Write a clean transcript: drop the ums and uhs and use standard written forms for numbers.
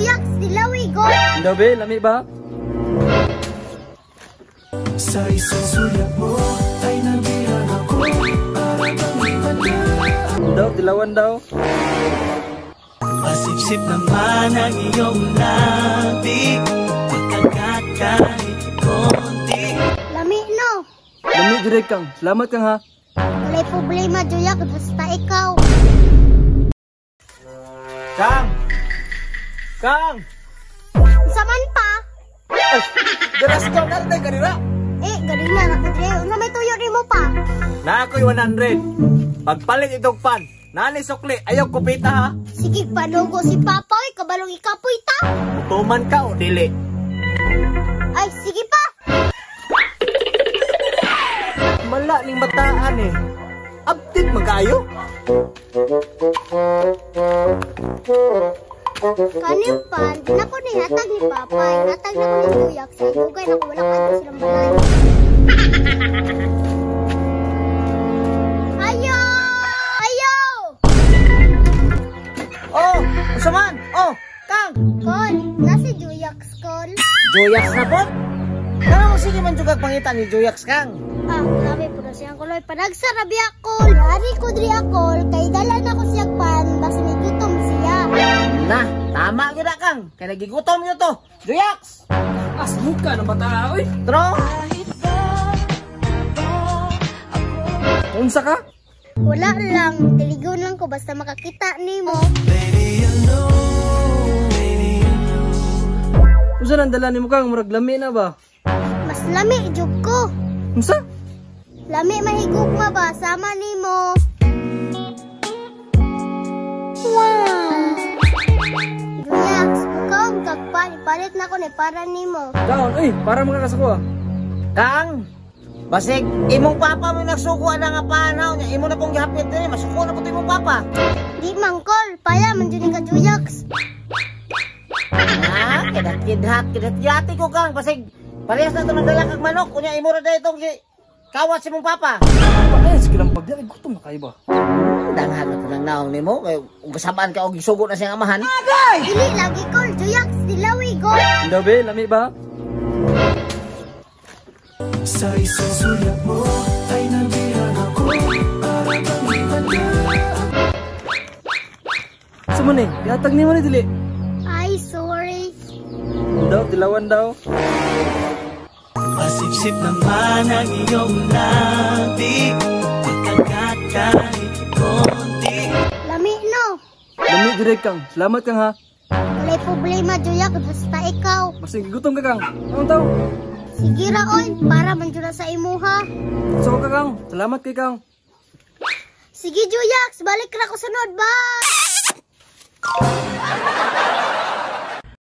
Juyax, dilawi go. Daw be, lami ba? Sa isang sulyap mo ay nabihag ako. Para bang himala. Daw, tilawan daw. Pasipsip naman ang iyong labi. Pagkagat kahit konti. Lami no. Lami jud kang. Salamat kang ha. Walay problema, Juyax, basta ikaw. Kang! Kang! Unsa man pa? Ay, garas ka na tayo kanila. Eh, ganina na ko dire. Unsa may tuyo nimo pa? Na ako'y 100. Pagpalit itong pan, nani sukli, ayaw kupita ha. Sige, panugo si Papa oy, kabalong ikapoy ta. Mutuman ka o dili. Ay, sige pa. Mala ning bataan eh. Update magkayo? Kaning pan, di na ko ni hatag ni Papa, hatag na ko ni Juyax. Ay, dugay na ko wala kadto silang balay. Ayo! Ayo! Oh, unsa man? Oh, Kang! Kol, nasi Juyax, Kol. Juyax na po? Kana mo sige man jugag pangita ni Juyax, Kang. Ah, grabe po na siyang kuloy. Panagsarabi ako. Yari ko diri ako, kay dala na ko siyang pan, basta may gutom siya. Na, tama gyud na, Kang. Kay nagigutom gyud to. Juyax! As muka ng bata oy. Tro! Unsa ka? Wala lang, diligon lang ko basta makakita nimo. Baby, you know, baby, you know. Unsa nang dala nimo kang murag lami na ba? Mas lami jud ko. Unsa? Lami mahigugma ba sama nimo. Wow. Juyax, mukaon kag pan, ipalit na ko ni para nimo. Kaon, oy, para mga kasako ah. Kang! Basig, imong papa mo nagsuko na nga panaw niya. Imo na pong gihapit dinhi, masuko na po to imong papa. Di man kol, paya man jud ni ka Juyax. Ah, kidat-kidhat, kidat-yati ko Kang. Basig, parehas na ito nagdala kag manok. Kunya imo ra dahil itong kawat si mong papa. Ay, sige lang pagdi, ay gutom na kayo ba? Danghan na po ng naong nimo. Kay kung kasabaan ka og gisugo na siyang amahan. Dili lagi kol, Juyax, dilawi go. Daw be, lami ba? Sa isang sulyap mo ay nabihag ako. Para bang himala. Unsa man eh? Gihatag nimo ni dili. Ay, sorry. Daw, tilawan daw. Pasipsip naman ang iyong labi. Pagkagat kahit konti. Lami no. Lami jud kang. Salamat kang ha. Walay problema, Juyax, basta ikaw. Basta gutom ka kang. Anong taw? Sige ra oy, para man jud na sa imuha. So ka kang. Salamat kay kang. Sige Juyax, balik ra ko sunod. Bye.